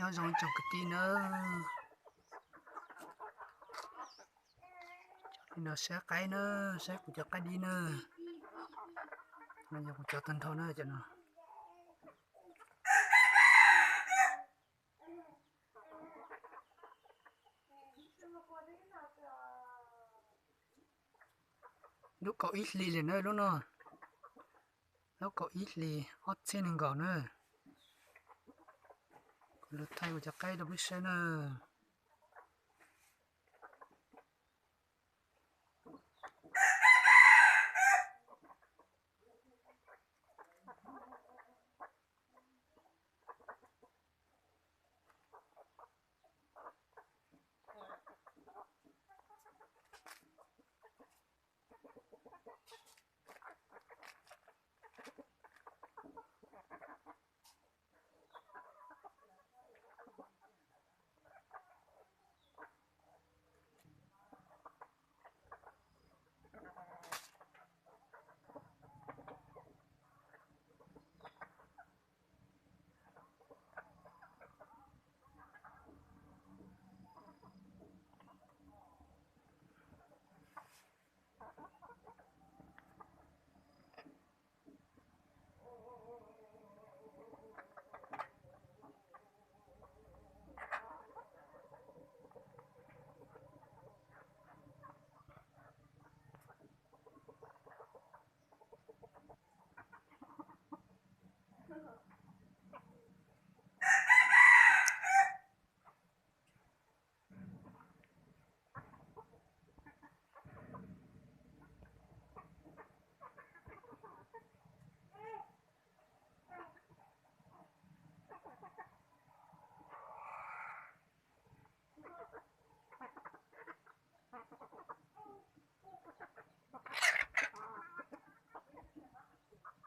Nyob zoo tsoom kwv tij na, li no saib qaib na, saib kuv cov qaib dib na. No yog kuv cov tag nrho na cov no. Lub kaum ib hlis li na lub no. Lub kaum ib hlis ob txhiab nees nkaum na. Kuv los thaij kuv cov qaib rau peb saib na.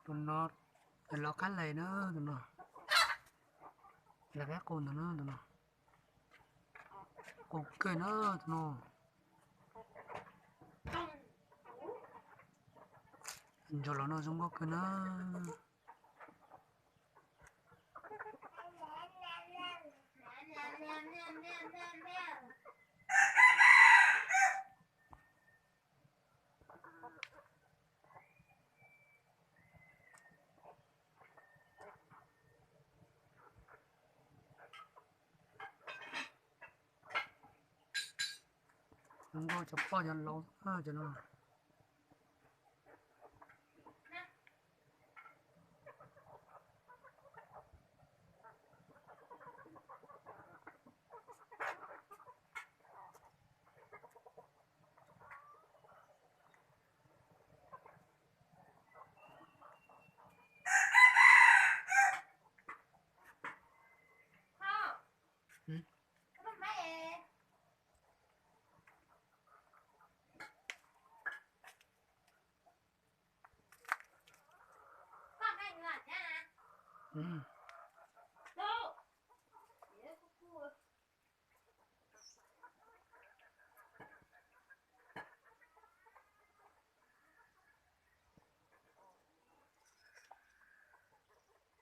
Tus no los qab lais na, tus no los qab qus ntawm no, tus no qus kawg na, tus no ntsaum los no zoo nkauj kawg na. Zoo nkauj cov poj cov laus cov no.